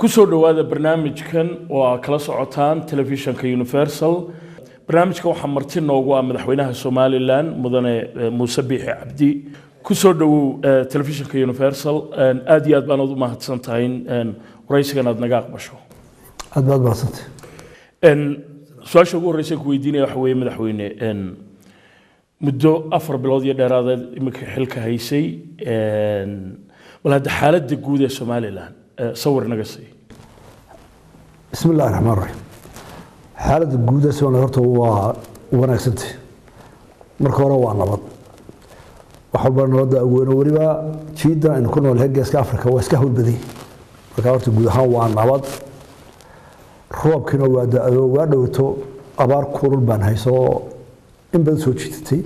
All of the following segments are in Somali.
Kusoo dhowaada barnaamijkan oo aa kala socotaan telefishanka Universal. Barnaamijkan waxaa marti noogu ah madaxweynaha Somaliland, mudane Muuse Biixi Cabdi. Kusoo dhowow telefishanka Universal. Aad iyo aad baanaad u mahadsan tahay in waraysigan aad naga aqbasho. Aad baad mahadsantay. Su-aasha ugu horreysa ku weydiinaya waxa weeye, madaxweyne, muddo 4 bilood iyo dheeraadeed iminka xilka haysay, bal hadda xaaladda guud ee Somaliland sawir naga sii. Bismi illahi raxmaan raxiim. Xaaladda guud ee Somaliland horta waa wanaagsantay. Marka hore waa nabad, wax walba nabadda ugu weyn oo weliba jiidan aynu ku noolnahay, Geeska Africa, waa iska howlbaday. Marka horta guud ahaan waa nabad, roobkiina waa da-do, waa dhowto. Abaar kulul baan hayso in badan soo jiitatay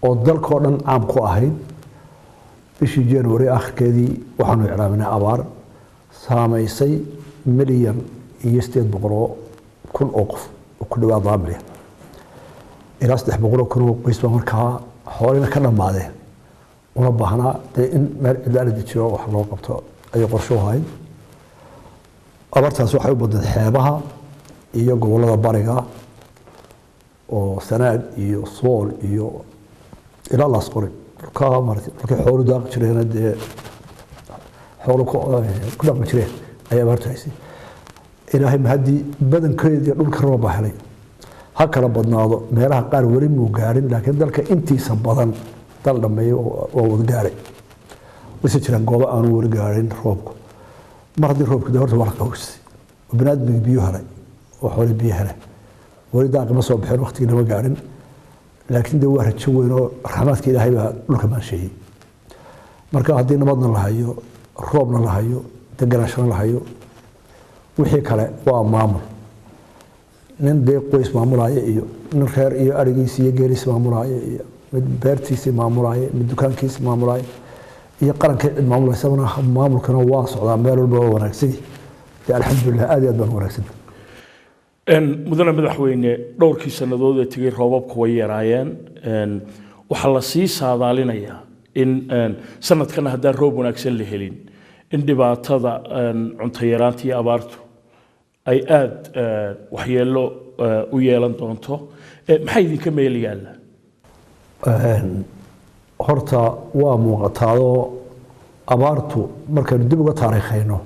oo dalkoo dhan caam ku ahayd. Bishii January akhirkeedii waxaanu iclaaminay abaar saamaysay 1,800,000 oo qof, oo ku dhawaad 2 milyan ilaa 300,000 oo qoys baa markaa xoolina ka dhammaadeen, una baahnaa dee in meel cidla la dejiyo, wax loo qabto ayay qorshe u ahayd. Abaartaas waxay u badnayd xeebaha iyo gobollada bariga oo Sanaag iyo Sool iyo ilaa Laasqori, dhulkaa maaragtay dhulkii xoolu daaqi jireen, dee xoolu ku dhaqmi jireen ayaa abaartu haysay. Ilaahay mahaddii, badankeedii dhulka roob baa helay. Ha kala badnaado, meelaha qaar weli muu gaarin, laakiin dalka intiisa badan dal dhameeyey waa wada gaaray. Wayse jiraan goobo aanu weli gaarin roobku. Mar haddii roobku de horta waa la qabowsay oo banaadmiga biyo helay oo xooli biyo helay. Weli daaqi ma soo bixin, waqtigii lama gaarin, laakiin dee waa rajo weyn oo raxmaadka Ilaahay baa dhulka maansheeyey. Marka haddii nabadna la hayo, roobna la hayo, deganaashana la hayo, wixii kale waa maamul. Nin dee qoys maamulaya iyo nin reer iyo arigiisi iyo geeliisi maamulaya iyo mid beertiisii maamulaya, mid dukaankiisi maamulaya iyo qarankii cid maamulaysa, maamulkana waa socdaa, meel walba waa wanaagsany. Dee alxamdulilah, aad iyo aad baan wanaagsan. Mudane madaxweyne, dhowrkii sannadood ee tegey roobabku way yaraayeen. Waxaa la sii saadaalinayaa in sanadkana haddaan roob wanaagsan la helin, in dhibaatada cunto yaraanta iyo abaartu ay aada waxyeello u yeelan doonto. Maxaa idinka meel yaalla? Horta waa muuqataadoo abaartu markaynu dib uga taariikhayno,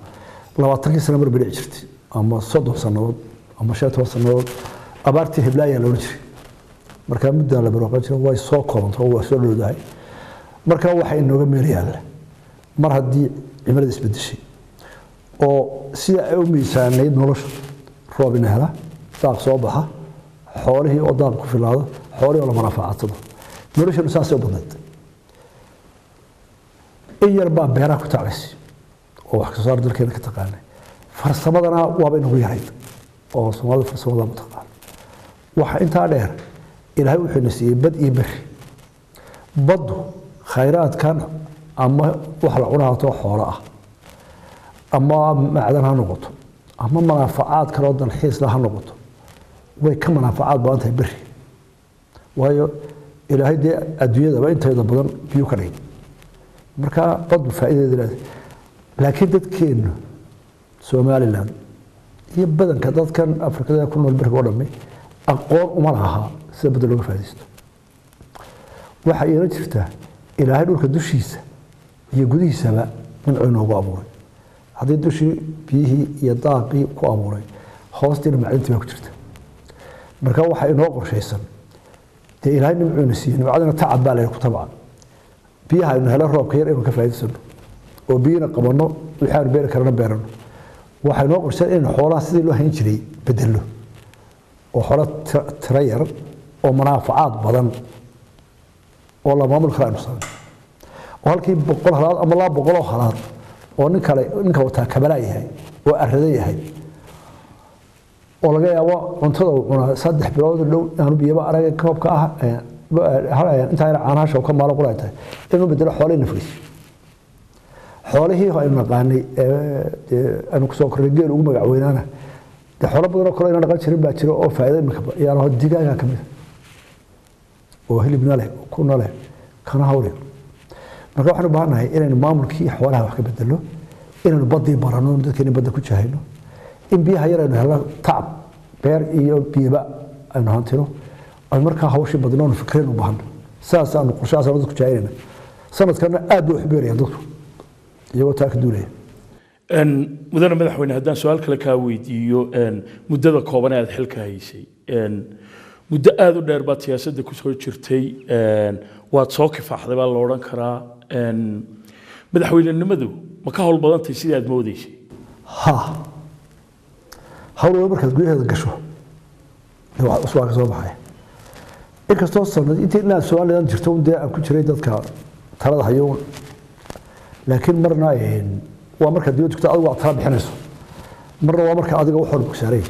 20kii sano mar bay dhici jirtay, ama 30 sannadood ama 15 sannadood. Abaartii heblaayaa la odhan jiray. Markaa muddaa la barwaaqan jiray, way soo koobantay oo waa soo dhowdahay. Marka waxa inooga meel yaalla, mar haddii cimilada isbedeshay oo sida ay u miisaanayd nolosha, roob ina hela, daaq soo baxa, xoolihii oo daaq ku filaado, xoolihii oo la manaafacadsado, noloshanu saasay u badnayd. In yar baa beeraha ku tacbaysay oo wax kasoo saar dalkeena ka taqaanay. Farsamadana waaba inagu yarayd oo Soomaalida farsamada ma taqaan. Waxa intaa dheer, Ilaahay wuxuuna siiyey bad iyo beri. Baddu khayraadkan ama wax la cunaato xoolo ah ama macdan ha noqoto ama manaafacaad kaloo dalxiisla ha noqoto, way ka manaafacaad badan tahay beri, waayo Ilaahay dee adduunyadaba inteeda badan biyu ka dhigay. Marka baddu faa'iideeda leedahay, laakiin dadkeennu Somaliland iyo badanka dadkan Afrikada ku nool beriga oo dhammi aqoon uma laha sida badda looga faa'iidaysto. Waxaa iila jirtaa Ilaahay dhulka dushiisa iyo gudihiisaba nimco inoogu abuuray. Haddii dushii biyihii iyo daaqii ku abuuray, hoostiina macdintii baa ku jirta. Marka waxaa inoo qorshaysan, dee Ilaahay nimcuuna siiyey, nimcadana tacab baa layidhi ku tabca. Biyaha aynu helo, roobka yar inuu ka faa'iidaysano oo biyina qabanno, wixii aanu beeri karana beerano. Waxaa inoo qorshaysan inaynu xoolaha sidii loo hayn jiray bedello oo xoolo tiro yar oo manaafacaad badan oo la maamul kara aynu samayno, oo halkii 100 halaad ama 200 oo halaad oo nin kale ninka wataa kabalaa yahay oo arrada yahay oo laga yaabo cuntada uu cunaa 3 bilood dhow aanu biyaba arag koobka ah intaa yar caanaha ka maalo qura tahay, inuu bedelo xoolihii nafgiis. Xoolihii aynu naqaanay aynu kusoo kornay, geel ugu magac weynaana, dee xoolo badan oo kale ayna dhaqan jirin baa jira oo faa'iido imika yaalaho, digaaga ka mid a oo hilibna leh, kuna leh, kana hawle. Marka waxaan u baahannahay inaynu maamulkii xoolaha wax ka bedelo. Inaynu baddii baranno, dadkeeni badda ku jahayno, in biyaha yar aynu helno, tacab beer iyo biyaba aynu hantino, aynu markaa hawshii badno, aynu fikreen u baahno. Saasaanu qorshahaasaan dadku jahaynayna. Sanadkana aad bay wax beerayaan dadku iyagoo taa ka duulaya. Mudane madaxweyne, haddaan su-aal kale kaa weydiiyo, muddada kooban ee aad xilka haysay, muddo aada u dheer baad siyaasadda kusoo jirtay, waad soo kifaaxday baa la odhan karaa. Madaxweynenimadu ma ka hawl badantay sidii aad moodeysay? Ha, hawl walba markaad gudaheeda gasho dee wax cusbaa ka soo baxaya. Inkastoo sanad intii inaad Somaliland jirto un dee aan ku jiray dadka talada hayo, laakiin marna waa markaad dibadda joogto adigu aad tala bixinayso, marna waa marka adiga wax walba ku saaray.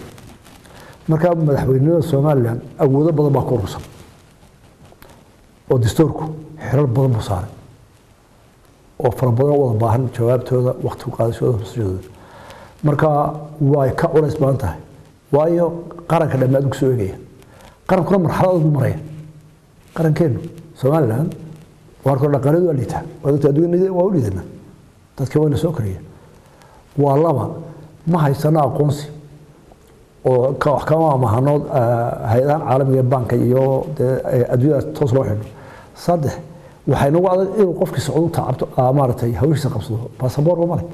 Marka madaxweynenimada Somaliland awoodo badan baa ku urursan oo dastuurku xirar badan buu saaray oo fara badan oo wada baahan jawaabtooda, waqti ku qaadashooda, hubsashadooda. Marka way ka culays badan tahay, waayo qaranka dhammi adigu soo eegaya, qarankuna marxalad adag buu maraya. Qarankeenu Somaliland waarkoo dhaqaaleedu waa liitaa, waa dadka adduunyada waa u liidana, dadka wayna soo koraya. Waa laba, ma haysano aqoonsi oo wax kama amahano hay-adahan caalamiga ee baanka iyo dee adduunyada toos loo xidho. Saddex, waxay nagu adag inuu qofkii socdo tacabto, maaragtay hawshiisa qabsado, baasaboorba male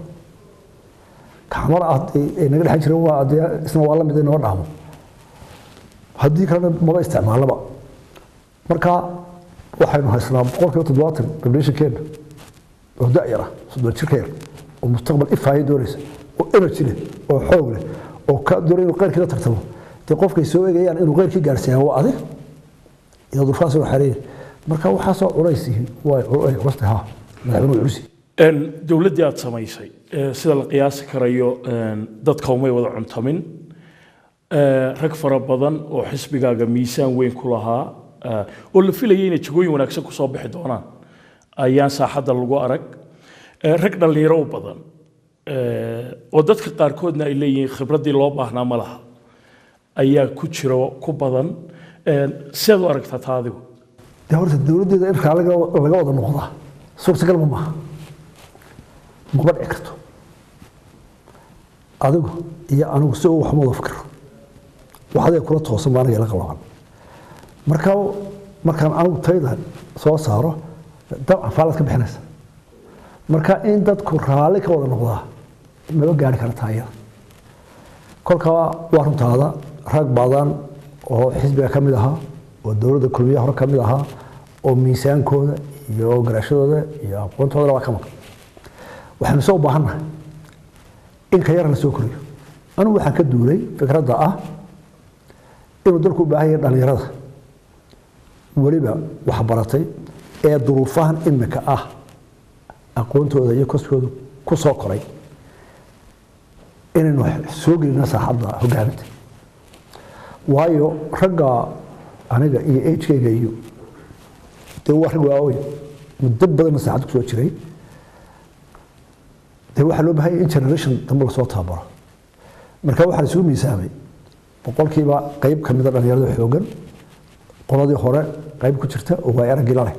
kaxmar ah ay naga dhexan jireen, waa dee isna waa la mid inoo dhaamo, haddii kalena maba isticmaalaba. Marka waxaynu haysnaa 70% populationkeena oo da' yar ah, 30 jir ka yar, oo mustaqbal ifaaya doonaysa, oo energy leh oo xoog leh, oo ka doonay inuu qeyrkii la tartamo. Dee qofkay soo eegayaan inuu qeyrkii gaarsiiyaan waa adig iyo durfaas oo xareeyay. Marka waxaasoo culays yihiin, way culus tahay. Ha, madaxweynuhu culus yahay. Dowladdii aad samaysay, sida la qiyaasi karayo, dadka umay wada cuntamin. Rag fara badan oo xisbigaaga miisaan weyn ku lahaa, oo la filayay inay jagooyin wanaagsan ku soo bixi doonaan ayaan saaxadda lagu arag. Rag dhallinyaro u badan, oo dadka qaarkoodna ay leeyihiin khibraddii loo baahnaa ma laha ayaa ku jiro ku badan. Sidaad u aragtaa taa adigu? Dee horta dowladdeeda in raalli laga wada noqdaa suurtagalba maaha, maba dhici karto. Adigu iyo anigu si uu waxma wada fikiro, wax adiga kula toosan baa aniga ila qaloocan. Marka markaan anigu tayda soo saaro, dabcan faalaad ka bixinaysa. Marka in dadku raalli ka wada noqdaa maba gaari kara taa iyada. Kolka waa runtaada, rag badan oo xisbiga ka mid ahaa oo dowladda Kulmiye hore ka mid ahaa oo miisaankooda iyo garashadooda iyo aqoontoodana waa ka maqan. Waxaanu soo u baahannahay in ka yar la soo koriyo. Anigu waxaan ka duulay fikradda ah inuu dalku u baahan yahay dhalinyarada weliba wax baratay ee duruufahan imika ah aqoontooda iyo koskooda ku soo koray, inaynu soo gelino saaxadda hogaaminta. Waayo ragga aniga iyo agekayga iyo dee waa rag waaweyn, muddo badanna saaxadda kusoo jiray. Dee waxaa loo baahan yahay in generation dambe lasoo tababaro. Marka waxaa la isugu miisaamay boqolkiiba qayb ka mida dhalinyarada xooggan, qoladii hore qayb ku jirta oo waay araggii la leh.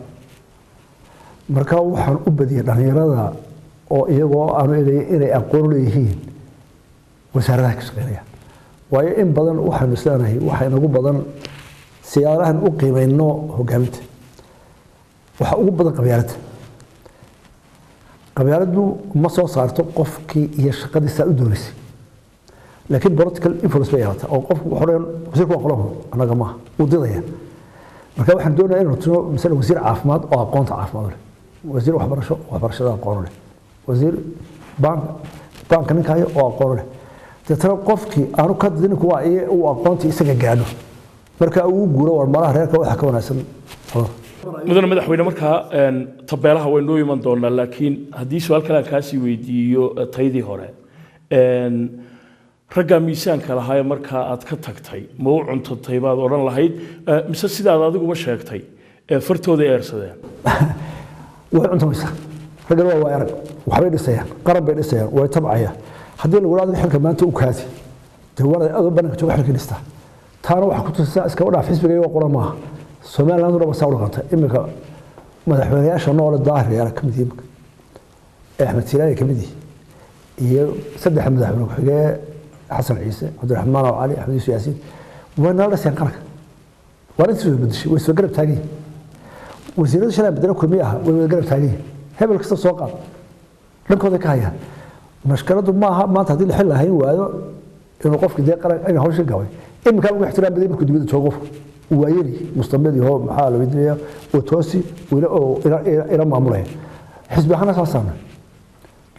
Marka waxaan u badiyey dhalinyarada oo iyagoo aanu eegaya inay aqoon u leeyihiin wasaaradaha ka shaqeynaya. Waayo in badan waxaanu isleenahay waxa inagu badan siyaalahan u qiimayno hogaaminta, waxa ugu badan qabyaaladda. Qabyaaladdu ma soo saarto qofkii iyo shaqadiisa u doonaysay, laakiin political influence bay yeelataa, oo qofku wuxuu odhan wasiirku waa qolaho, annaga maaha, wuu didaya. Marka waxaan doonayaa inuu tuno masala wasiir caafimaad oo aqoonta caafimaad u leh, wasiir waxbarasho oo waxbarashada aqoon u leh, wasiir bank, banka ninka hayo oo aqoon u leh. Deetana qofkii aanu ka didin kuwa uu aqoontii isaga gaadho, marka uu guuro war malaha reerka waxa ka wanaagsan qolada. Mudane madaxweyne, markaa tabeelaha waynu u iman doonaa, laakiin haddii su-aal kale aan kaasii weydiiyo, taydii hore, raggaa miisaanka lahaa ee markaa aad ka tagtay ma u cuntatay baad odhan lahayd, mise sidaad adiguba sheegtay fartooda eersadeen? Way cuntamaysaa. Raggan waa waay arag, waxbay dhisayaan, qaran bay dhisayaan, way tabcayaan. Haddii lagu adiga xilka maanta u kaadi, dee waa adoo bananka jooga xilka dhistaa. Taana waxaa ku tusisaa, iskaba dhaaf xisbiga iyagoo qura maaha, Somaliland oo dhan saa u dhaqanta. Iminka madaxweynayaasha noole Daahir Yaala ka mid yihi, iminka ee Axmed Silaaya ka mid yihi, Iyo saddex madaxweyne ku-xigee, Xasan Ciise, Cabdiraxmaan oo Cali, Axmed Yuusuf Yaasiin, way nala dhiseen qaranka. Waa intii soo bedeshay, way soo garab taagan yihiin. Wasiirada shalay bedelo Kulmiye ah way wada garab taagan yihiin. Hebel kasta soo qaad, dhankooda ka hayaan. Mashkaladu maaha maanta haddii la xil lahayn waayo inuu qofki dee qaran inuu hawsha gabay. Iminkaa ugu ixtiraam baday markuu dibadda joogo qofku uu waayeli mustamad yaho, maxaa la weydiinaya oo toosi ila oo ila maamulaya. Xisbi ahaana saasaana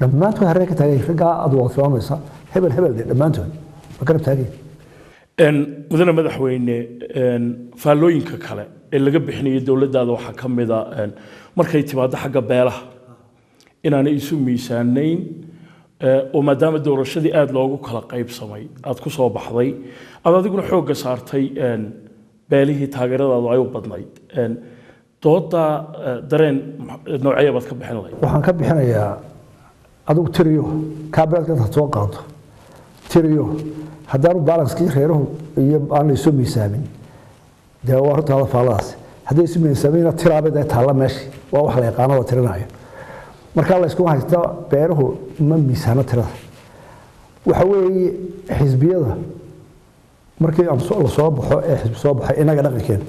dhammaantood haree ka taagan yihiin. Raggaa aad wada tilmaamaysa, hebel hebel de, dhammaantood waa garab taagan yihiin. Mudane madaxweyne, faallooyinka kale ee laga bixinayo dowladdaada waxaa ka mid a markay timaado xagga beelaha inaanay isu miisaanayn, oo maadaama doorashadii aada loogu kala qaybsamay aad ku soo baxday, aad adiguna xoogga saartay beelihii taageeradaadu ay u badnayd. Dooda dareen noocee baad ka bixin lahayd? Waxaan ka bixinayaa, adigu tiriyo kaabeelka intaad soo qaado tiriyo, haddaanu balanskii reeruhu iyo aan la isu miisaamin, dee waa runtaada faalladaas. Hadday isu miisaaminna tiraabay dee taalla meesha, waa wax la yaqaano la tirinayo. Markaa la iskuma haysta, beeruhu ma miisaano tirada. Waxa weeye xisbiyada markii aan la soo baxo ee xisbi soo baxay, innaga dhaqankeena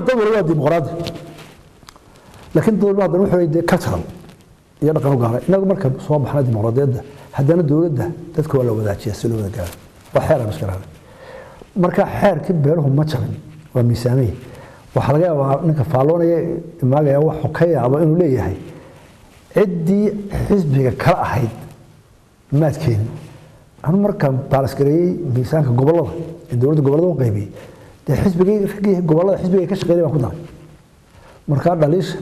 dad waliba waa dimuqraadi, laakiin dad waliba haddana wuxuu dee cultural iyo dhaqan u gaaray. Innagu marka soo baxna dimuqraadiyadda, haddana dowladda dadka waa la wadaajiyaa si loo wada gaaro. Waa xeer aan iska raacnay. Marka xeerkii beeruhu ma jabin, waa miisaamay. Waxaa laga yaabaa ninka faalloonaya imaagaya wuxuu ka yaabo inuu leeyahay ciddii xisbiga kala ahayd maad keenin. Anu markaan baalasgareeyey miisaanka gobollada ee dowladda gobollada u qaybiyey, dee xisbigii raggii gobollada xisbiga ka shaqeynay baan ku daray. Markaa dhaliisha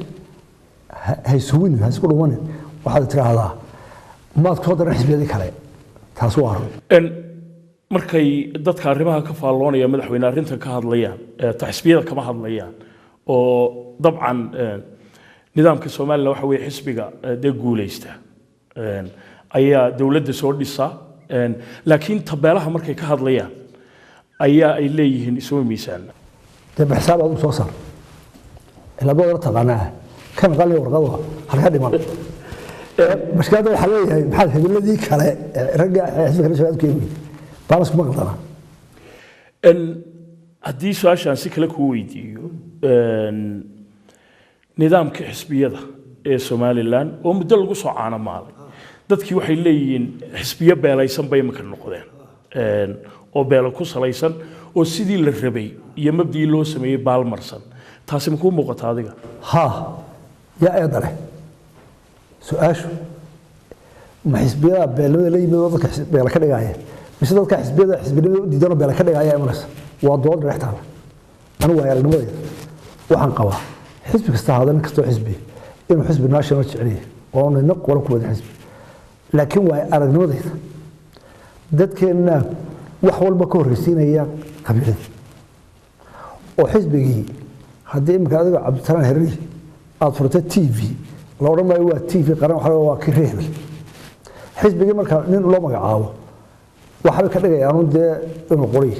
ha isuwinin, ha isku dhumanin. Waxaad tiraahdaa maad kusoo daran xisbiyadii kale, taas waa run. Markay dadka arrimaha ka faalloonaya, madaxweyne, arrintan ka hadlayaan, ta xisbiyada kama hadlayaan, oo dabcan nidaamka Somaliland waxa weeye xisbiga dee guuleysta ayaa dowladda soo dhisa. Laakiin tabeelaha markay ka hadlayaan ayaa ay leeyihiin isuma miisaan. Dee baxsaab aad u soo saar ilaa boodala taqaanaa kan qalin warqado halka dhiman. Mashkiladda waxaa leeyahay maxaad hebeladii kale ee ragga xisbiga kale shabaab keeni, baalasku ma qaldana. Haddii su-aashaan si kale kuu weydiiyo, nidaamka xisbiyada ee Somaliland oo muddo lagu soo caano maalay, dadkii waxay leeyihiin xisbiyo beelaysan bay imika noqdeen, oo beelo ku salaysan oo sidii la rabay iyo mabdii loo sameeyey baalmarsan. Taasi ma kuu muuqata adiga? Haa, yaa eedda leh su-aashu? Ma xisbiyada beelnimada la yimid oo dadka beela ka dhigaya, mise dadka xisbiyada xisbinimada u diidan oo beela ka dhigaya imanaysa? Waa dood dhex taala. Anigu waa aragnimadayda waxaan qabaa xisbi kasta ahaada, nin kastoo xisbi inuu xisbi national jecel yahay oo nina qoran ku wada xisbi. Laakiin waa aragnimadayda, dadkeenna wax walba ka horreysiinaya qabiilada oo xisbigii. Haddii imika adiga Cabdisalaan Herri aada furtay TV, la odhan maayo waa TV qaran, waxa waa kii reer hebel. Xisbigii marka nin loo magacaabo waxbay ka dhigayaan dee inuu qoriy.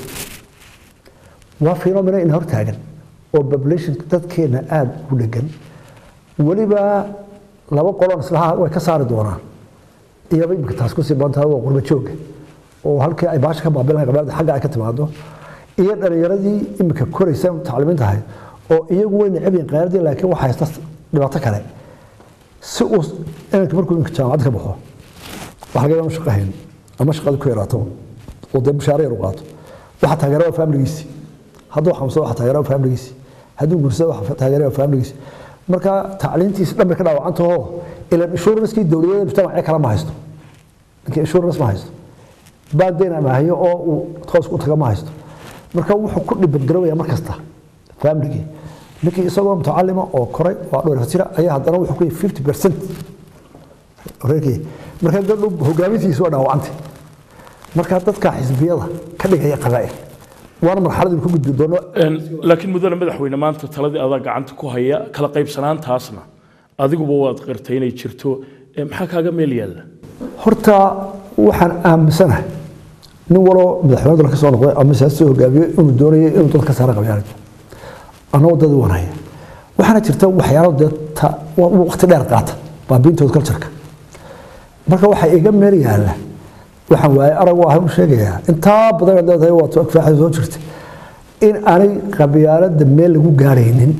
Waa phenomena in hor taagan oo population dadkeena aada u dhegan. Weliba laba qolon islaha way ka saari doonaan iyaba imika taas kusii badan tahay, waa qurba jooga oo halkii ay baasha ka baabilahay qabailada xagga ay ka timaado, iyo dhalinyaradii imika koraysa tacliimiinta ahayd oo iyagu way necab yihiin qaaradii, laakiin waxaa haysta dhibaato kale. Si uu inanka markuu imika jaamacad ka baxo, waxa laga yaabaa inuu shaqo hayn ama shaqada ku yaraato oo dee mushaar yar u qaato. Waxa taageera waa familigiisi. Hadduu xanuunsado waxa taageera waa familigiisi, hadduu guursado waxa taageera waa familigiisi. Marka tacliintiisa dhan bay ka dhaawacantaho, ilan insurance-kii dowladeeda mujtamaca kale ma haysto. Ninka insurance ma haysto, baagdeen ama hayo oo uu toos u taga ma haysto. Marka wuxuu ku dhibadgaroobaya mar kasta familigii. Ninkii isagoo mutacalima oo koray oo dhowr jira ayaa haddana wuxuu ku yahay 50% reerkii. Marka gabdhu hogaamintiisu waa dhaawacantay. Marka dadka xisbiyada ka dhigaya qabaa'il waana marxaladii ku gudbi doono. Laakiin mudane madaxweyne, maanta taladii adaa gacanta ku haya, kala qaybsanaantaasna adiguba waad qirtay inay jirto. Maxaa kaaga meel yaalla? Horta waxaan aaminsanahay nin waloo madaxweyne dalka soo noqday ama siyaasad soo hogaamiyo inuu doonayo inuu dadka ka saaro qabyaalada. Anagoo dad wanaya waxaana jirta waxyaalo dee waqti dheer qaata baabiintooda cultureka. Marka waxaa iga meel yaalla, waxaan waaye arag u ahay u sheegayaa intaa badan aad leedahay waa agfaaxda soo jirta, in aanay qabyaaladda meel lagu gaaraynin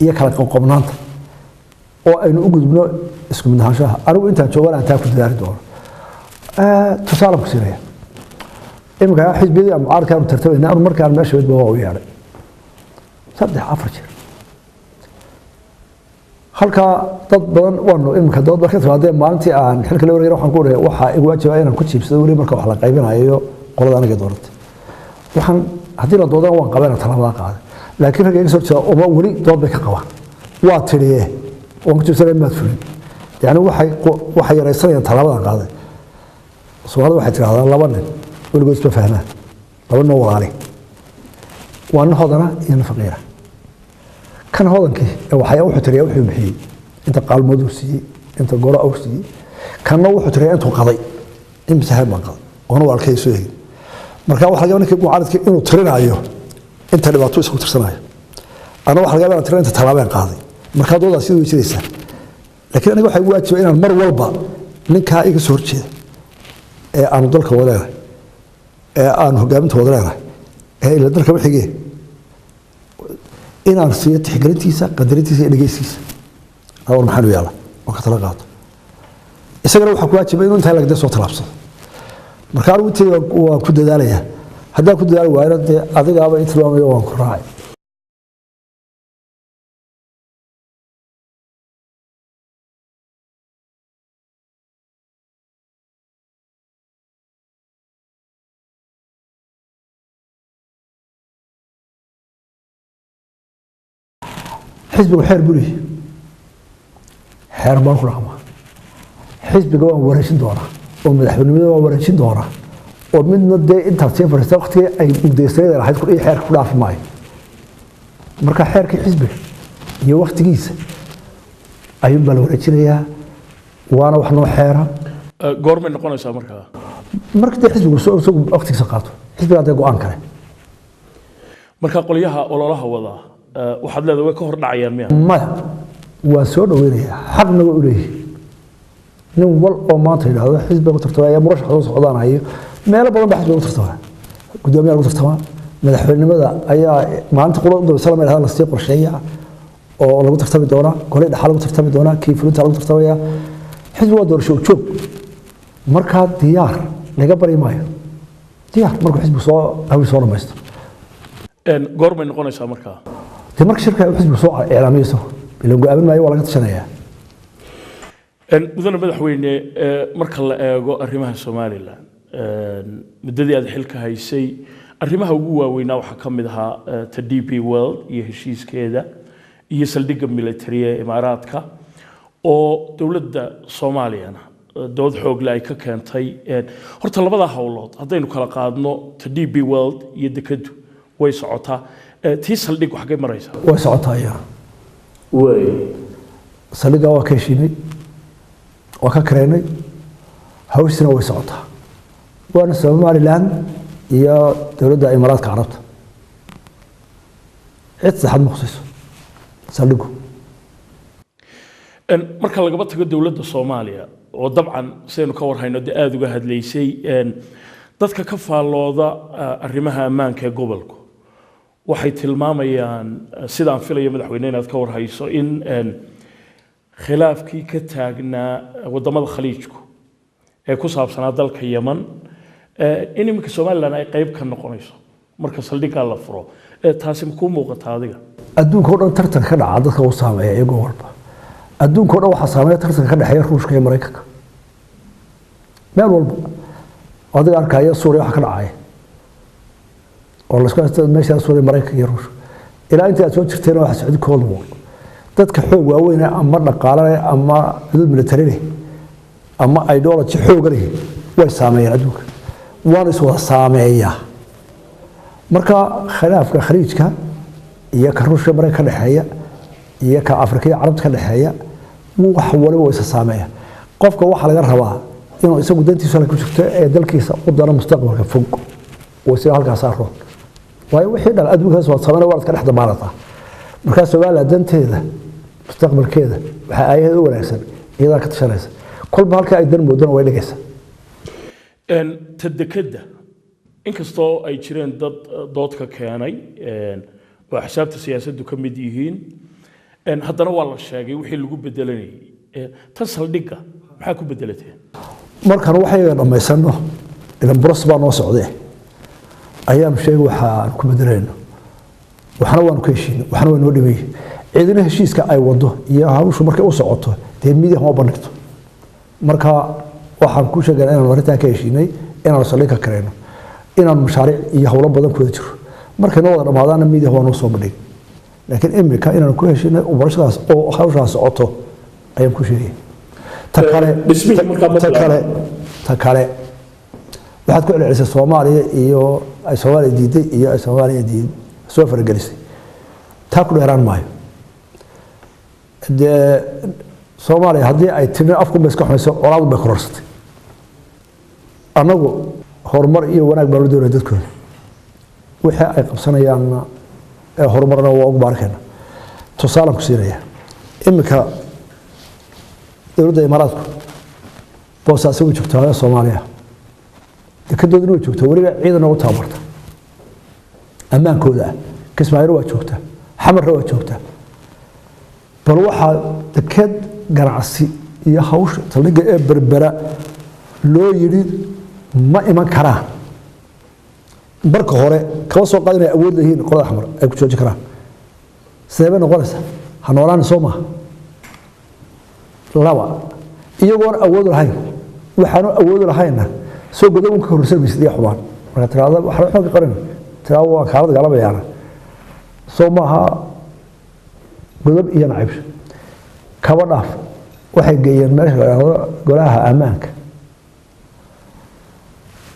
iyo kala qoqobnaanta, oo aynu u gudubno isku mid ahaanshaha. Anigu intaan joogan aan taa ku dadaali doono. Tusaale ku siinaya, iminka xisbiyadii aan mucaaradka aanu tartamayna, anu markaan meesha midba waa u yeedhay 3-4 jeer. Halkaa dad badan waanu iminka dood ba ka timaadee. Maalintii aan xilka la wareegay waxaan ku dhahay waxaa igu waajibaa inaan ku jiibsado weli marka wax la qaybinayo qolada aniga dooratay. Waxaan haddii la doodana waan qabana tallaabada qaaday, laakiin ragga iga soo jeeda uma weli dood bay ka qabaan. Waa tidhiye waan ku jiibsanaya maad fulin, yacni waxay yaraysanayaan tallaabadan qaaday. Soomaalida waxay tidhahdaa laba nin weligood isma fahmaan, laba nin oo walaali waa nin hodana iyo nin faqiira. Kan hodankii waxyaa wuxuu tiriyaa wuxuu bixiyey, inta qaalmood uu siiyey, inta goro uu siiyey. Kanna wuxuu tiriyaa intuu qaday, imise heer baan qaday, oona walaalkay soo eegin. Marka waxa laga yaabaa ninka mucaaradka inuu tirinaayo inta dhibaato isagu tirsanayo, ana waxa laga yaabaa inaan tirin inta tallaabeen qaaday. Marka doodaas sidii way jiraysaa, laakiin aniga waxaa igu waajiba inaan mar walba ninkaa iga soo horjeeda ee aanu dalka wada leenahay, ee aanu hogaaminta wada leenahay, ee ila dalka wixigee, inaan siiyo tixgelintiisa, qadarintiisa iyo dhegeysiisa. War maxaan u yaala oo ka tala qaato. Isagana waxaa ku waajiba inuu intaa lagde soo talaabsado. Marka anigu intayda waan ku dadaalayaa. Haddaan ku dadaali waayona dee adigaaba i tilmaamayo, waan ku raacay. Xisbigu xeer buu leeyahay, xeer baan ku dhaqmaa. Xisbiga waan wareejin doonaa oo madaxweynimada waan wareejin doonaa, oo midna dee intaad sii fadhiista waqtigii ay mudaysanada lahayd iyo xeerka ku dhaafi maayo. Marka xeerkii xisbiga iyo waqtigiisa ayuun baa la wareejinayaa, waana wax noo xeera. Goormay noqonaysaa markaa? Marka dee xisbigu isagu waqtigiisa qaato, xisbigaa dee go-aan kale. Marka qolyaha ololaha wada waxaad leedahay way ka hor dhacayaan miya? Maya, waan soo dhaweynayaa, xaqna waa u leeyahay. Nin wal oo maanta yidhaahdo xisbiga ku tartamaya, murashax soo socdaanayo, meelo badan baa xisbiga ku tartamaa, guddoomiyaha lagu tartamaa, madaxweynenimada ayaa maalinta qura u dambaysa lama yidhahda lasii qorsheeya oo lagu tartami doonaa, golay dhaxaa lagu tartami doonaa, kii fulinta lagu tartamaya. Xisbi waa doorasho joog, markaa diyaar laga bari maayo, diyaar markuu xisbigu soo hawi soo dhamaysto. Goormay noqonaysaa markaa? Dee marka shirka xisbigu soo iclaamiyo isagu ilan go-aamin maayo, waa laga tashanayaa. Mudane madaxweyne, marka la eego arrimaha Somaliland muddadii aad xilka haysay, arrimaha ugu waaweynaa waxaa ka mid ahaa ta DP World iyo heshiiskeeda iyo saldhigga military ee Imaaraadka, oo dowladda Soomaaliyana dood xoogle ay ka keentay. Horta labada howlood haddaynu kala qaadno, ta DP World iyo dekadu way socotaa, tii saldhig xaggay maraysaa? Way socotaa iyana. Way saldhigga waa ka heshiinay, waa ka kareynay, hawsina way socotaa, waana Somaliland iyo dowladda Imaaraadka Carabta, cid saxad ma khusayso saldhigu. Marka lagaba tago dowladda Soomaaliya oo dabcan sidaynu ka warhayno dee aada uga hadlaysay, dadka ka faallooda arrimaha ammaanka ee gobolku waxay tilmaamayaan, sidaan filayo madaxweyne inaad ka warhayso, in khilaafkii ka taagnaa waddamada Khaliijku ee ku saabsanaa dalka Yeman in iminka Somaliland ay qayb ka noqonayso marka saldhiggaa la furo. Taasi ma kuu muuqata adiga? Adduunka o dhan tartan ka dhaca dadka u saameeya iyagoo walba. Adduunka o dhan waxaa saameeya tartanka ka dhexeeya Ruushka iyo Maraykanka meel walba. Adiga arkaya Suuriya waxa ka dhacaya oo laisku haysta meesha Suuriya, Maraykanka iyo Ruushka. Ilaa intii aad soo jirteen waxa socday Cold War. Dadka xoog waaweyn ama dhaqaale leh ama cudud military leh ama ideology xooga leh way saameeyaan adduunka, waana is wada saameeyaa. Marka khilaafka Khaliijka iyo ka Ruushka Maraykanka ka dhexeeya iyo ka Afrika iyo Carabta ka dhexeeya, wax waliba waa isa saameeya. Qofka waxaa laga rabaa inuu isagu dantiisu halka ku jirto ee dalkiisa u dano mustaqbalka fog oo isaga halkaas roon, waayo wixii dhan adduunkaas waad sameynaya, waad iska dhex damaanataa. Markaa Somaliland danteeda mustaqbalkeeda waxaa aayaheeda u wanaagsan iyadaa ka tashanaysa. Kolba halka ay dan moodana way dhigaysaa. Ta dekadda, inkastoo ay jireen dad dood ka keenay oo axsaabta siyaasaddu ka mid yihiin, haddana waa la sheegay wixii lagu bedelanayay. Tan saldhigga maxaa ku bedelateen? Markaan waxayga dhammaysano, ilan buros baa noo socdee, ayaanu sheegay waxaan ku bedelayno. Waxna waanu ka heshiinay, waxna waa noo dhimay. Ciidina heshiiska ay wado iyo hawshu markay u socoto dee midiya ma bandhigto. Marka waxaan ku sheegaynaa inaanu arrintaa ka heshiinay, inaanu saldhig ka karayno, inaanu mashaariic iyo howlo badan ku wada jiro. Markay noo wada dhammaadaana midiya waa noo soo bandhig, laakiin imika inaanu ku heshiinay barashadaas oo hawshaas socoto ayaan ku sheegay. Ta kale, ta kale, ta kale waxaad ku celcelisay Soomaaliya iyo ay Soomaaliya diiday iyo ay Soomaaliya diiday soo faragelisay. Taa ku dheeraan maayo. Dee Soomaaliya haddii ay timi afkunba iska xumayso, colaadu bay kororsatay. Annagu horumar iyo wanaag baan la doonaya dadkooda, wixii ay qabsanayaanna ee horumarna waa ugu baarkayna. Tusaalaan ku siinaya, iminka dowladda Imaaraadku Boosaasi way joogtaa ee Soomaaliya, dekedoodina way joogtaa, weliba ciidan ugu tababarta ammaankooda ah. Kismaayona waa joogtaa, Xamarna waa joogtaa. Bal waxaa deked ganacsi iyo hawsha saldhigga ee Berbera loo yidhi ma iman karaan. Marka hore kama soo qaad inay awood leeyihiin qolada Xamar ay ku joojin karaan. Sidee bay noqonaysaa? Ha noolaani soo maaha. Laba, iyagoon awood lahayn, waxaanu awood lahaynna soo godob ka horsan maysid iyo xubaan. Marka tiraahdo waxba xog ka qaran, tiraahdo waa kaalad dagaalamayaana, soo maaha godob iyo nacayb kaba dhaaf. Waxay geeyeen meesha la yidhaahdo golaha ammaanka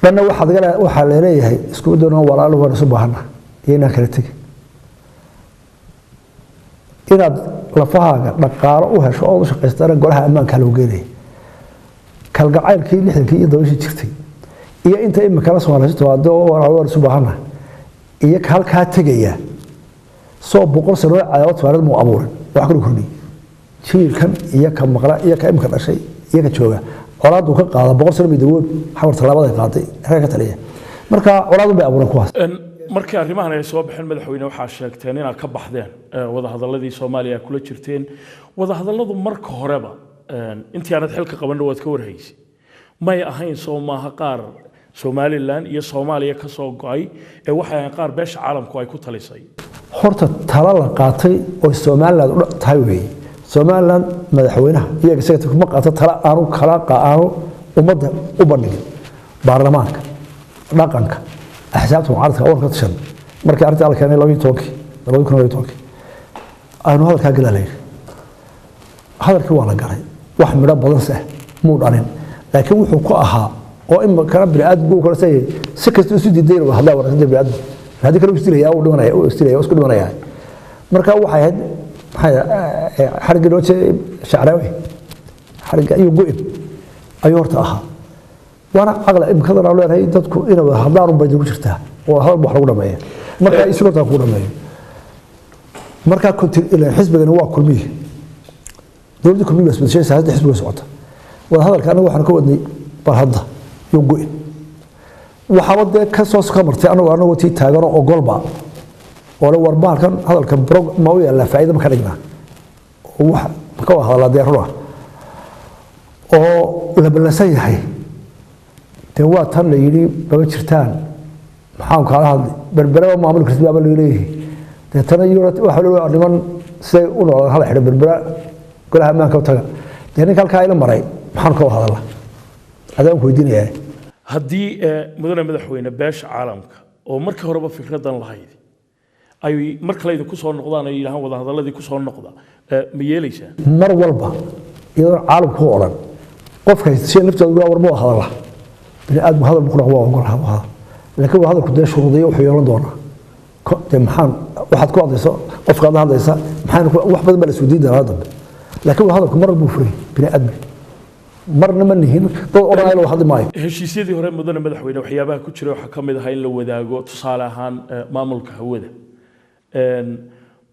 dhanna. Waxaad gala waxaa laleeyahay isku doonaa walaalo, waan isu baahana iyo inaan kala tegin. Inaad lafahaaga dhaqaalo u hesho ood u shaqaystana golaha ammaanka lagu geenaya. Kalgacaylkii 60kii iyo dabashii jirtay iyo inta imikala Soomaalisto walaalo waan isu baahana iyo ka halkaa tegaya, soo 100 sano cadaawad Soomaaliyeed muu abuurin? Wax kala kordhiyey jiilkan iyo ka maqla iyo ka imika dhashay iyo ka jooga colaadu ka qaada 100 sano bay dawoob Xamar tallaabada ay qaaday reer ka taliya. Marka colaadu bay abuureen kuwaas. Markii arrimahan ay soo baxeen, madaxweyne, waxaa sheegteen inaad ka baxdeen wadahadalladii Soomaaliya kula jirteen. Wadahadalladu marka horeba intii aanad xilka qabanna waad ka warhaysay, may ahayn soo maaha qaar Somaliland iyo Soomaaliya ka soo go'ay ee waxay ahayn qaar beesha caalamku ay ku talisay? Horta talo la qaatay oo Somaliland u tahay weeye. Somaliland madaxweynaha iyo executive ma qaato talo aanu kala aanu ummadda u bandhigin, baarlamaanka, dhaqanka, axsaabta mucaaradka awalka tashan. Markii arrinta la keenay 12kii, 2012kii, aynu hadalkaa galaa la yidhi. Hadalkii waa la galay, wax midho badan se muu dhalin, laakiin wuxuu ku ahaa oo imikana biniaadamku uu kala sayay si kasta isu diiday inuu hadlaa wanaagsan biniaadamku, haddii kale uu isdilaya, uu dhimanaya, uu isdilaya, uu isku dhimanaya. Marka waxay ahayd maxay xarigii loo jeeday Shacraawi, xarigga ayuu go-in ayuu horta ahaa. Waana caqli imikadan aan leenahay dadku inay wada hadlaan unbay ku jirtaa oo hadal wax lagu dhameeya. Marka isu horta ku dhameeyo marka ilaan xisbigani waa Kulmiye, dowladda Kulmiye baa isbedeshay, siyaasadda xisbiga socota. Wada hadalka anagu waxaan ka wadnay bal hadda yuu go-in. Waxaaba dee ka soo ka martay anagu tii taaganoo ogolba oo le war bahalkan hadalkan brog ma u yaallaa, faa'iido ma ka dhignaa oo wax ma ka wada hadalaa dee runa oo la ballansan yahay. Dee waa tan la yidhi mama jirtaan, maxaan kaala hadlay, Berbereba maamuli kartid baaba laga leeyahay. Deetana waxa loo niman siday u noolaan hala xidho Berbera, golaha ammaanka u taga. Dee ninka halkaa ila maray maxaan ka wada hadalaa, adaan ku weydiinayaa. Haddii mudane madaxweyne beesha caalamka oo markii horeba fikradan lahayd ay mar kale idinku soo noqdaan ay yidhahaan wadahadalladii ku soo noqda, ma yeelaysaa? Mar walba iyadoon caalamku u odhan, qofka haystashay laftooda war ma wada hadala, bini aadamku hadal buu ku dhaqmo, waa ogol hadal, laakiin waa hadalku dee shuruudiyo wuxuu yeelan doonaa. Dee maxaan waxaad ku hadlayso, qofka aad la hadlaysa maxaan, wax badan baa la isweydiin doonaa dambe, laakiin waa hadalku mar buu furay bini aadmi. Marna ma nihin dad odhanaya la hadli maayo. Heshiisyadii hore, mudane madaxweyne, waxyaabaha ku jira waxaa ka mid ahaa in la wadaago tusaale ahaan maamulka hawada.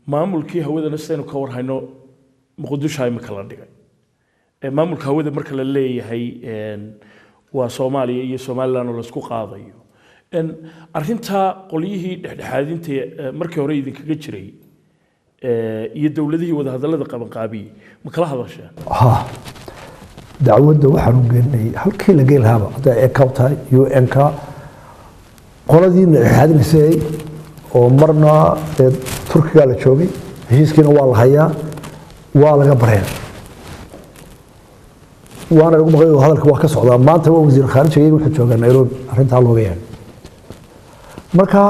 Maamulkii hawadana sidaynu ka warhayno Muqdisho imika la dhigay. Maamulka hawada marka la leeyahay waa Soomaaliya iyo Somaliland oo laisku qaadayo. Arrintaa qolyihii dhexdhexaadinta markii hore idinkaga jiray iyo dowladihii wadahadallada qabanqaabiyey ma kala hadasheen? Ha, dacwadda waxaanu geynay halkii la geyn lahaaba, hadday ECAW tahay, UN-ka, qoladiina dhexdhexaadinaysay oo marna dee Turkigaa la joogay, heshiiskiina waa la hayaa, waa laga bareen, waana lagu maqlay, hadalka waa ka socdaa. Maanta waa wasiir khaarijiga iyaga wuxuu joogaa Nairobi, arrintaa looga yeedhay. Marka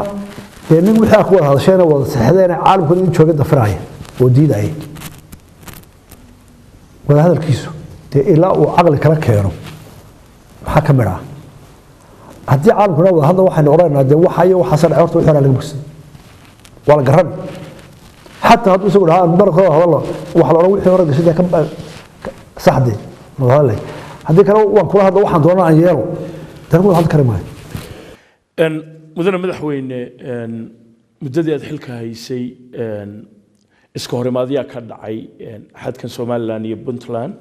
dee nin wixii ku wada hadasheena wada saxdeena caalamkuna in jooga dafiraya oo diidaya wada hadalkiisu, dee ilaa uu caqli kala keeno maxaa ka midh ah? Haddii caalamkuna wada hadla, waxaynu odhanaynaa dee waxa iyo waxaasa dhacay, horta wixii horaa laga bogsaday, waa la garan. Xataa hadduu isagu dhahaa marka hadallo, waxa la odhan wixii hore gashay dee ka saxdee wada hadalay. Haddii kale waan kula hadlo, waxaan doonaa aan yeelo, dee wada hadli kari maayo. Mudane madaxweyne, muddadii aad xilka haysay iska horimaadyaa ka dhacay xadkan Somaliland iyo Puntland.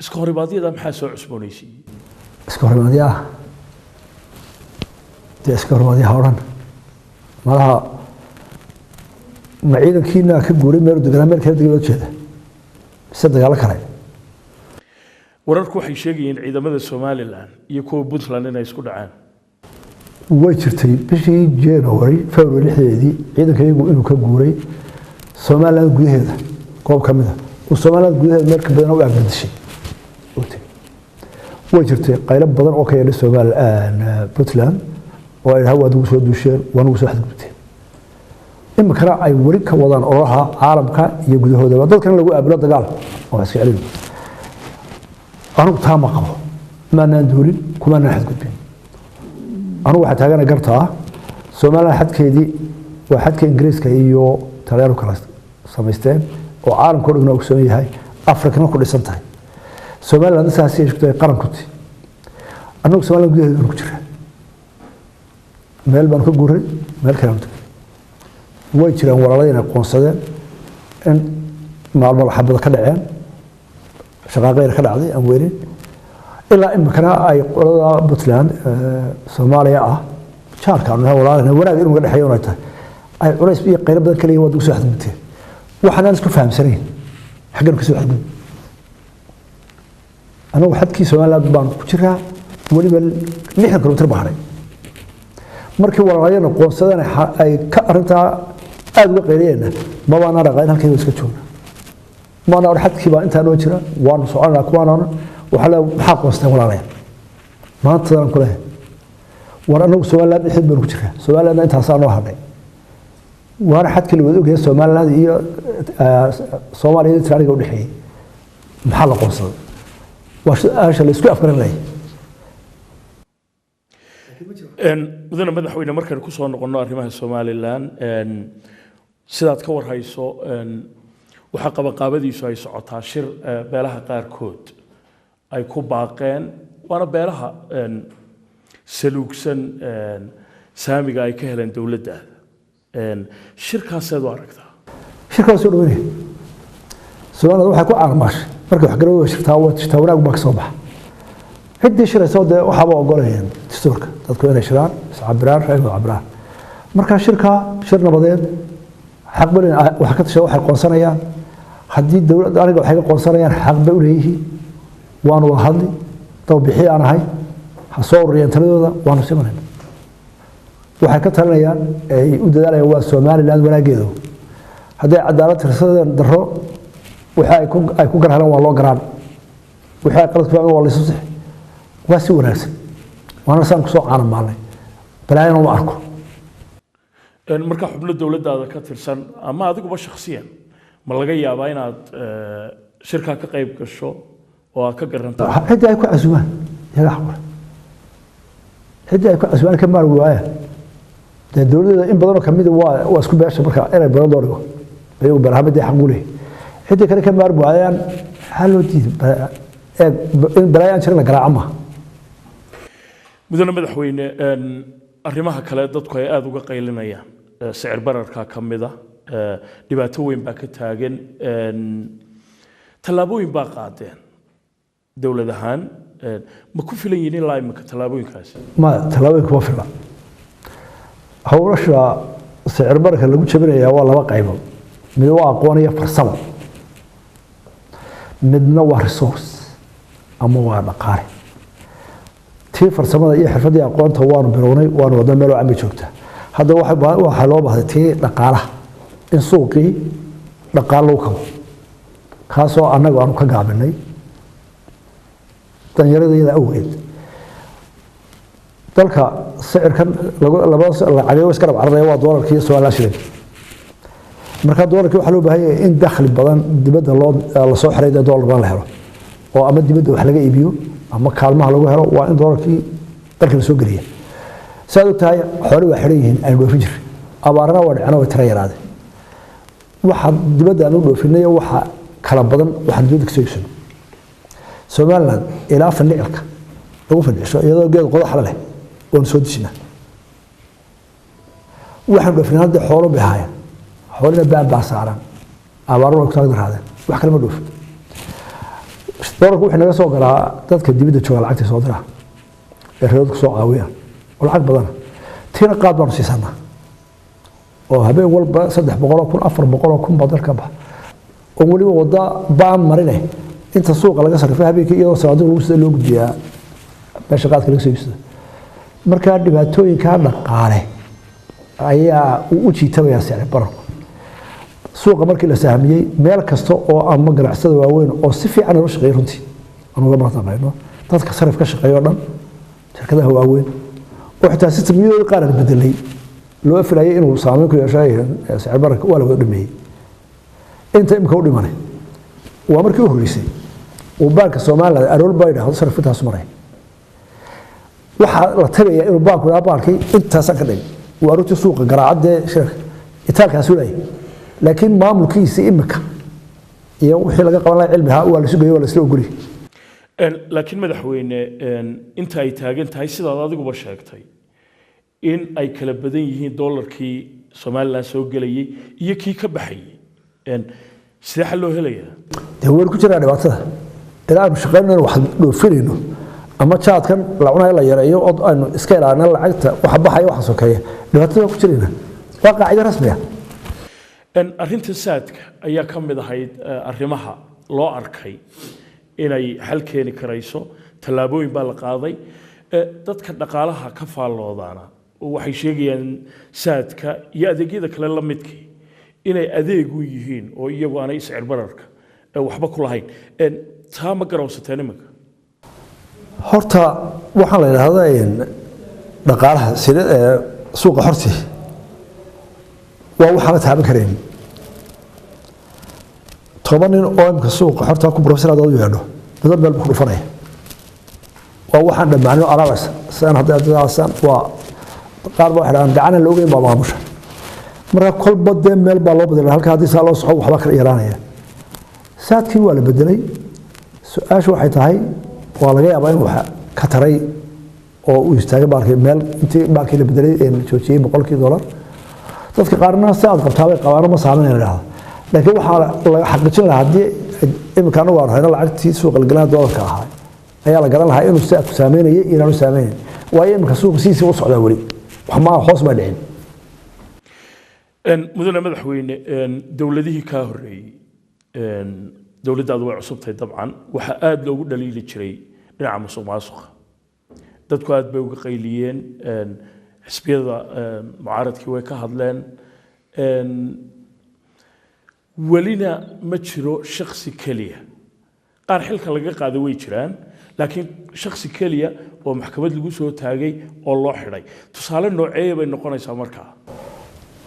Iska horimaadyada maxaa soo cusboonaysiiyey? Iska horimaadyaa dee iska horimaadyaha odhan malaha, ma ciidankiina ka guuray meel deganaa meel kala degan loo jeeda mise dagaalo kale? Wararku waxay sheegayeen ciidamada Somaliland iyo kuwa Puntland inay isku dhaceen. Way jirtay bishii January, February 6deedii, ciidanka iyagu inuu ka guuray Somaliland gudaheeda goob ka mid a uu Somaliland gudaheeda meel ka badan u agbadishay uu tegey. Way jirtay qaylo badan oo ka yeedhay Somal Puntland oo ay dhaha waad ugu soo duusheen, waa nugu soo xadgudubteen. Iminkana ay weli ka wadaan ololaha caalamka iyo gudahoodaba dadkan lagu aabulo dagaal oo iska celin. Anigu taa ma qabo, maanaan duulin, kumaanaan xadgudbin. Anigu waxaa taagana gartaa Somaliland xadkeedii waa xadka Ingiriiska iyo Talyaanu kala samaysteen oo caalamka o dhagna ogsoon yahay, Afrikana ku dhisan tahay. Somaliland saas ay ku qaran ku ti. Annagu Somaliland gudaheeda baanu ku jiraa, meel baanu ka guuray, meel kale aanu tagay. Way jiraan walaaladii inay qoonsadeen in maalmo xabada ka dhaceen, shaqaaqeyna ka dhacday aan weynin, ilaa iminkana ay qolada Puntland Soomaaliya ah jaarka aanu nahay, walaalana wanaag inuu naga dhexeeyo ay tahay, ay culays iyo qaylo badan ka leeyihin waad ugu soo xadgudubteen. Waxaan aan isku fahamsanayn xaggan ka soo xadgudub. Anagu xadkii Somaliland baanu ku jiraa, weliba 60 kilomitir baa hadhay. Markii walaalayana qoonsadeen ay ka arrintaa aada uga qayliyeenna, mabaana dhaqayn, halkayga iska joogna. Maana odhan xadkii baa intaa noo jira, waanu soconaa kuwaan odhan. Waxaa le maxaa qoonsteen walaalayaan maantadaan ku leeyahay, war anagu Somaliland dhexdeed baanu ku jiraa, Somalilandna intaasaa noo hadhay, waana xadkii la wada ogyahay Somaliland iyo Soomaaliya iyo Talyaaniga udhexeeyey. Maxaa la qoonsaday? Waa su-aasha la isku afgaran laayay. Mudane madaxweyne, markaynu kusoo noqonno arrimaha Somaliland, sidaad ka warhayso waxaa qabanqaabadiisu ay socotaa shir beelaha qaarkood ay ku baaqeen, waana beelaha saluugsan saamiga ay ka heleen dowladdaada. Shirkaaseed u aragtaa? Shirka waa soo dhaweynaya. Somaliland waxay ku caalmaashay markay wax garawda shirtaa, waa shirtaa, wanaag baa ka soo baxa. Ciddii shiraysa dee waxaaba ogolayeen dastuurka dadku inay shiraan, iscabiraan, ra'yigooda cabiraan. Marka shirka shir nabadeed xaq balin wax ka tasha waxay qoonsanayaan. Haddii dowladda aniga waxay ka qoonsanayaan, xaq bay u leeyihiin, waanu wada hadli, dawbixi aan ahay, ha soo ururiyeen taladooda, waanu simanayna. Waxay ka talinayaan ay u dadaalayaan waa Somaliland wanaageedu. Hadday cadaalad tirsadeen darro, waxa ay ku gar helaan waa loo garaabi, wixii ay qalad ku fahmeen waa laysu sixi, waa si wanaagsan, waana saan kusoo caanan maalnay, balaayana uma arko. Marka xubno dowladdaada ka tirsan ama adiguba shakhsiyan, ma laga yaabaa inaad shirkaa ka qayb gasho oo aad ka garanto? Ciddii ay ku casumaan iyaga xaq u leh, ciddii ay ku casumaan ka maarmi waayaan. Dee dowladda in badanoo kamida waa isku beesha, marka inay badan loo dhigo iyagu barnaamijda xaq u leeyahay. Ciddii kale ka maarmi waayaan, maxaa loo diiday? In balaayo aan jirin la garaaco maaha. Mudane madaxweyne, arrimaha kale dadku ay aada uga qaylinayaan sicir bararka ka mid a, dhibaato weyn baa ka taagan. Tallaabooyin baa qaadeen dowlad ahaan, ma ku filan yihiin ilaa imika tallaabooyinkaasi? Ma tallaabooyin kuma filna. Hawlasha sicir bararka lagu jabinayaa waa laba qaybood: mid waa aqoon iyo farsamo, midna waa resource ama waa dhaqaale. Tii farsamada iyo xirfaddii aqoonta waanu bilownay, waanu wadna, meel oo cambi joogta. Hadda waxaa loo baahday tii dhaqaalaha, in suuqii dhaqaale lagu kabo, kaasoo annagu aanu ka gaabinay danyarada awgeed. Dalka sicirkan laba lacagay iska rab cararaya waa doolarka iyo Somaliland shilling. Marka doolarkii waxaa loo baahan yahay in dakhli badan dibadda loo lasoo xiray, dee doolar badan la helo oo ama dibadda wax laga iibiyo ama kaalmaha lagu helo, waa in doolarkii dalka la soo geliya. Saad og tahay, xooli waa xidhan yihiin aynu dhoofin jirray, abaarana waa dhicina, way tira yaraadeen. Waxa dibadda aan u dhoofinay waxa kala badan waxaan dibadda kasoo iibsano. Somaliland ilaa fandhicilka lagu fandhicisho iyadoo geed qodaxla leh waanu soo dejinaa. Waxaan dhoofinay hadda xoolo bay ahaayeen, xoolina baan baa saaran, abaaruna way ku taag daraadeen, wax kale ma dhoofin. Doolarku wuxuu naga soo galaa dadka dibadda jooga lacagta soo diraa ee reeradu soo caawiyaan oo lacag badana. Tiina qaad baanu siisanaa oo habeen walba 300,000, 400,000 baa dalka baxa, oo weliba wada baan marine inta suuqa laga sarrifay habeenkii iyadoo sawaadiq lagu sida loo gudbiyaa meesha qaadka laga soo iibsado. Marka dhibaatooyinka dhaqaale ayaa uu u jiitamayaa sicir bararku. Suuqa markii la sahmiyey, meel kasta oo ama ganacsada waaweyn oo si fiican loo shaqeeyo, runtii aan uga mahadnaqayno dadka sarif ka shaqeeya oo dhan, shirkadaha waaweyn oo xitaa systemyadooda qaar aan bedelay loo filayay inuu saameyn ku yeesho sicir bararka, waa la wada dhameeyey. Inta imika u dhimanay waa markii u horreysay uu baanka Somaliland arool baa yidhaahdo sarif intaas maray. Waxaa la tagayaa inuu baanku yidhaha baankii intaasaan ka dhigay, waa aroortii suuqa garaacadee shirka itaalkaasu leeyahay, laakiin maamulkiisa imika iyo wixii laga qaban lahaa cilmiha waa la sugayo, waa la isla ogolyahay. Laakiin madaxweyne, inta ay taagan tahay sidaad adiguba sheegtay in ay kala badan yihiin doolarkii Somaliland soo gelayay iyo kii ka baxayay, sidee xal loo helayaa? Dee waynu ku jiraa dhibaatada ilaa aanu shaqaynayno, wax dhoofinayno ama jaadkan la cunayo la yareeyo oo aynu iska ilaalino lacagta waxa baxaya waxa sokeeya, dhibaatada waa ku jirayna, waa qaacido rasmi ah. Arrinta saadka ayaa ka mid ahayd arrimaha loo arkay inay xal keeni karayso. Tallaabooyin baa la qaaday. Dadka dhaqaalaha ka faalloodaana waxay sheegayaan saadka iyo adeegyada kale la midkii inay adeeg u yihiin oo iyagu aanay sicir bararka waxba ku lahayn. Taa ma garowsateen iminka? Horta waxaan la yidhaahdaa dhaqaalaha sida suuqa xorti waa waxaan la taaban karayn. 10 nin oo imka suuqa xorta ku professor hadaad u yeedho, midba meel buu ku dhufanaya. Waa waxaan dhammaanin oo alaabas saan hadda saan waa qaar baa waxay dhahaan gacana la ogeyn baa maamusha. Marka kolba dee meel baa loo bedelay halka, haddii saa loo soco waxba kala yaraanaya. Saadkii waa la bedelay. Su-aashu waxay tahay, waa laga yaabaa in wax ka taray oo uu istaagay baalkii meel intii baalkii la bedelay ee la joojiyey $100-kii. Dadka qaarna si aad qabtaa bay qabaano ma saameyn la dhahdo, laakiin waxaa laga xaqiijin lahaa haddii iminka anagu aan hayno lacagtii suuqa lagalaha doolarka ahaa ayaa la garan lahaa inuu saadku saameynayay iyo inaanu saameynayn, waayo iminka suuqa sidiisii u socdaa, weli wax ma hoos baa dhicin. Mudane madaxweyne, dowladihii kaa horreeyey, dowladdaadu way cusubtahay dabcan, waxaa aada loogu dhaliili jiray dhinaca musuq maasuqa. Dadku aad bay uga qayliyeen, xisbiyada mucaaradkii way ka hadleen, welina ma jiro shaksi keliya. Qaar xilka laga qaaday way jiraan, laakiin shaksi keliya oo maxkamad lagu soo taagay oo loo xidhay, tusaale nooceeya bay noqonaysaa markaa?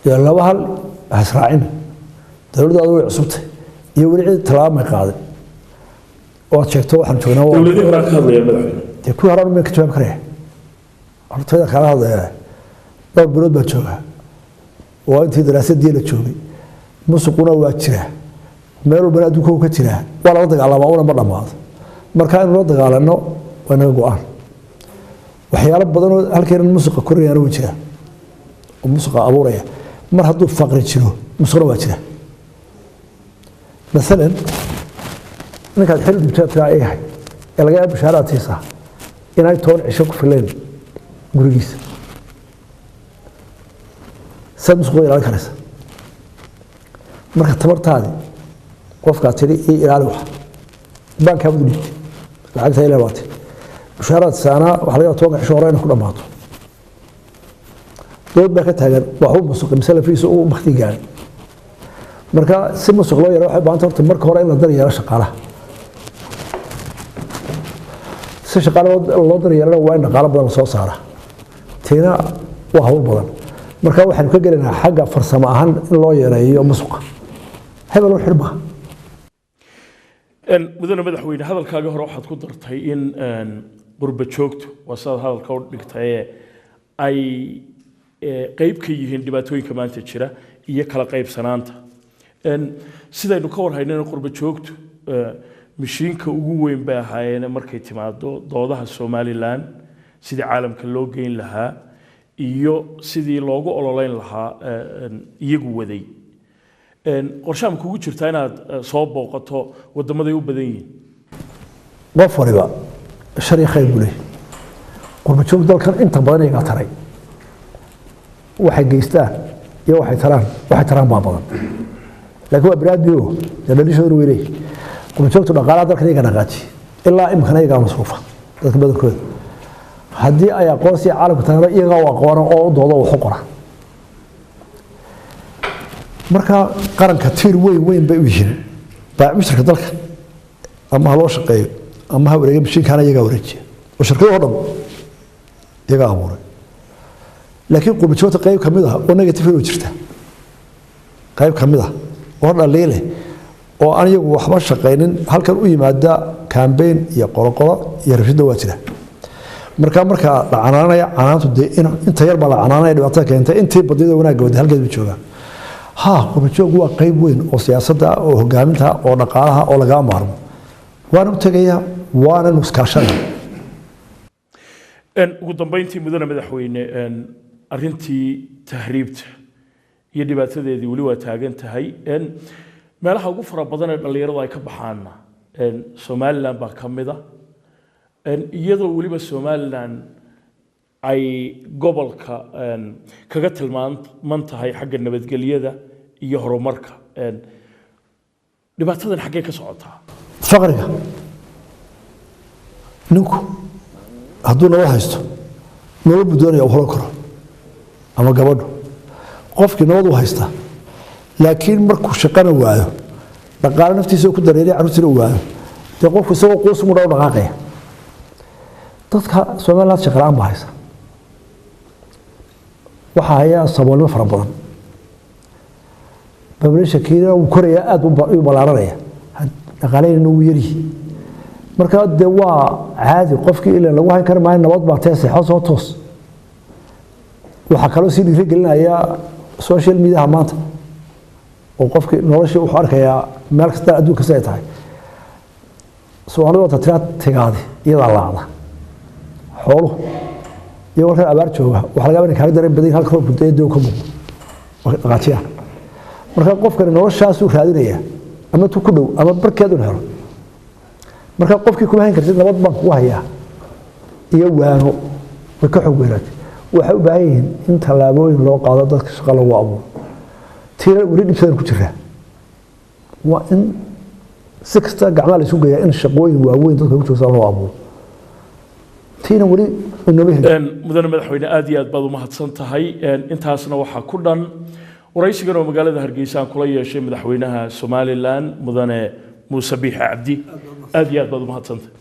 Dee laba hal hasraacin, dowladdaadu way cusubtay iyo weli cid tallaabo may qaadin oo aad sheegto waxaan joognaa Dowladihii horaa ka hadlaya, madaxweyne. Dee kuwii horaan ma ka jawaabi karaya, hortayda kala hadlaya. Dhowr bilood baa joogaa, waa intii daraasadii la joogay. Musuquna waa jiraa meel walbana, adduunka uu ka jiraa, waa lala dagaalamaa una ma dhammaado. Marka inuu la dagaalano waa inaga go-aan. Waxyaalo badanoo halkeenan musuqa korayaana way jiraa oo musuqa abuuraya. Mar hadduu faqri jiro, musuqna waa jira. Maalan Ninkaad xil dhibtay tiraa eeyahay ee laga yaabo mushaaraad siisaa inay 10 cisho ku fileen gurigiisa, saad musuq ilaalin karaysa? Marka tabartaadi qofkaa tidhi ii ilaali, wax baankaa u dhiibtay, lacagta ilaa baatay, mushaaraad saanaa, waxa laga yaaba 10-ka cisho hore inay ku dhammaato. Dood baa ka taagan, waxuu musuqay mise lafiisa uu bakti gaaray. Marka si musuq loo yaro waxay u baahanta horta marka hore in la daryeelo shaqaalaha. Si shaqaale loo daryeelana waa in dhaqaalo badan lasoo saara, tiina waa hawl badan. Marka waxaynu ka gelaynaa xagga farsamo ahaan in loo yareeyo musuqa, hebel u xidhma. Mudane madaxweyne, hadalkaaga hore waxaad ku dartay in qurba joogtu, waa sidaad hadalka u dhigtaye, ay qeyb ka yihiin dhibaatooyinka maanta jira iyo kala qaybsanaanta. Sidaynu ka warhaynana, qurba joogtu mishiinka ugu weyn bay ahaayeen markay timaado doodaha Somaliland, sidii caalamka loo geyn lahaa iyo sidii loogu ololeyn lahaa iyagu waday. Qorshaha ma kugu jirtaa inaad soo booqato waddamaday u badan yihiin? Qof waliba shar iyo khayr buu leeyahay. Qurba joog dalkan inta badan iyagaa taray, waxay geystaan iyo waxay taraan, waxay taraan baa badan, laakiin waa biniaadmiyo dee dhalishooduna way leeyihin. Qurba joogtu dhaqaalaha dalkan iyagaa dhaqaajiye, ilaa imikana iyagaa masruufa dadka badankooda. Haddii ay aqoonsiga caalamka tagana, iyagaa u aqoona oo u doodo, wax u qora. Marka qaranka tiir weyn weyn bay u yihiin baac mushtarka dalka, ama ha loo shaqeeyo ama ha wareega, mashiinkaana iyagaa wareejiya oo shirkadahoo dhan iyagaa abuuray. Laakiin qurbajoogta qayb ka mid ah oo negative oo jirta, qayb ka mid ah oo dhaliile oo aan iyagu waxba shaqaynin, halkan u yimaada campaign iyo qoloqolo iyo rabshada waa jira. Markaa la canaanaya, canaantu dee inta yar baa la canaanaya dhibaatada keentay, intii badnida wanaagga wada halkeed buu joogaa. Ha, qurbajoog waa qayb weyn oo siyaasadda, oo hogaaminta, oo dhaqaalaha, oo lagama maarmo. Waana u tegayaa, waana nuskaashanaya. Ugu dambeyntii, mudane madaxweyne, arrintii tahriibta iyo dhibaatadeedii weli waa taagan tahay. Meelaha ugu fara badan ee dhallinyaradu ay ka baxaanna Somaliland baa ka mid a, iyadoo weliba Somaliland ay gobolka kaga tilmaaman tahay xagga nabadgelyada iyo horumarka. Dhibaatadan xaggee ka socotaa? Faqriga. Ninku hadduu nabad haysto, nolol buu doonaya uu horan karo, ama gabadhu. Qofkii nabad uu haystaa, laakiin markuu shaqana waayo, dhaqaale naftiisa ku dareeriya, carruurtiina uu waayo, dee qofku isagoo quus mudha u dhaqaaqaya. Dadka Somaliland shaqa la'aan baa haysa, waxaa hayaa saboolnimo fara badan. Populationkiina wuu korayaa, aad u ballaaranaya, dhaqaalaheenna wuu yaryihi. Marka dee waa caadi, qofkii ilan lagu hayn kari maayo nabad baa tee, seexo, soo toos. Waxaa kaloo sii dhiirigelinaya social mediaha maanta, oo qofkii noloshii wuxuu arkayaa meel kasta adduunka siday tahay. Soomaalidu wata tiraa tigaadi iyadaa laacda xooluhu iyo warkan abaar jooga, waxa laga yaabaa inay kaaga dareen badan yihiin halka roobku dee doog ka muuqdo dhaqaajiyaan. Marka qofkani noloshaasuu raadinaya, ama tu ku dhow ama barkeed un helo. Marka qofkii kuma hayn kartid nabad baan kugu hayaa iyo waano, way ka xog weynaatay. Waxay u baahan yihiin in tallaabooyin loo qaado, dadka shaqa lagu abuuro. Tiina weli dhibsadan ku jiraa, waa in si kasta gacmaha la isu geeyaa in shaqooyin waaweyn dadka ku joogsan loo abuuro. Tiina weli inoma helin. Mudane madaxweyne, aad iyo aad baad umahadsan tahay. Intaasna waxaa ku dhan waraysigan oo magaalada Hargeysa aan kula yeeshay madaxweynaha Somaliland, mudane Muuse Biixi Cabdi. Aad iyo aad baad umahadsan tahay.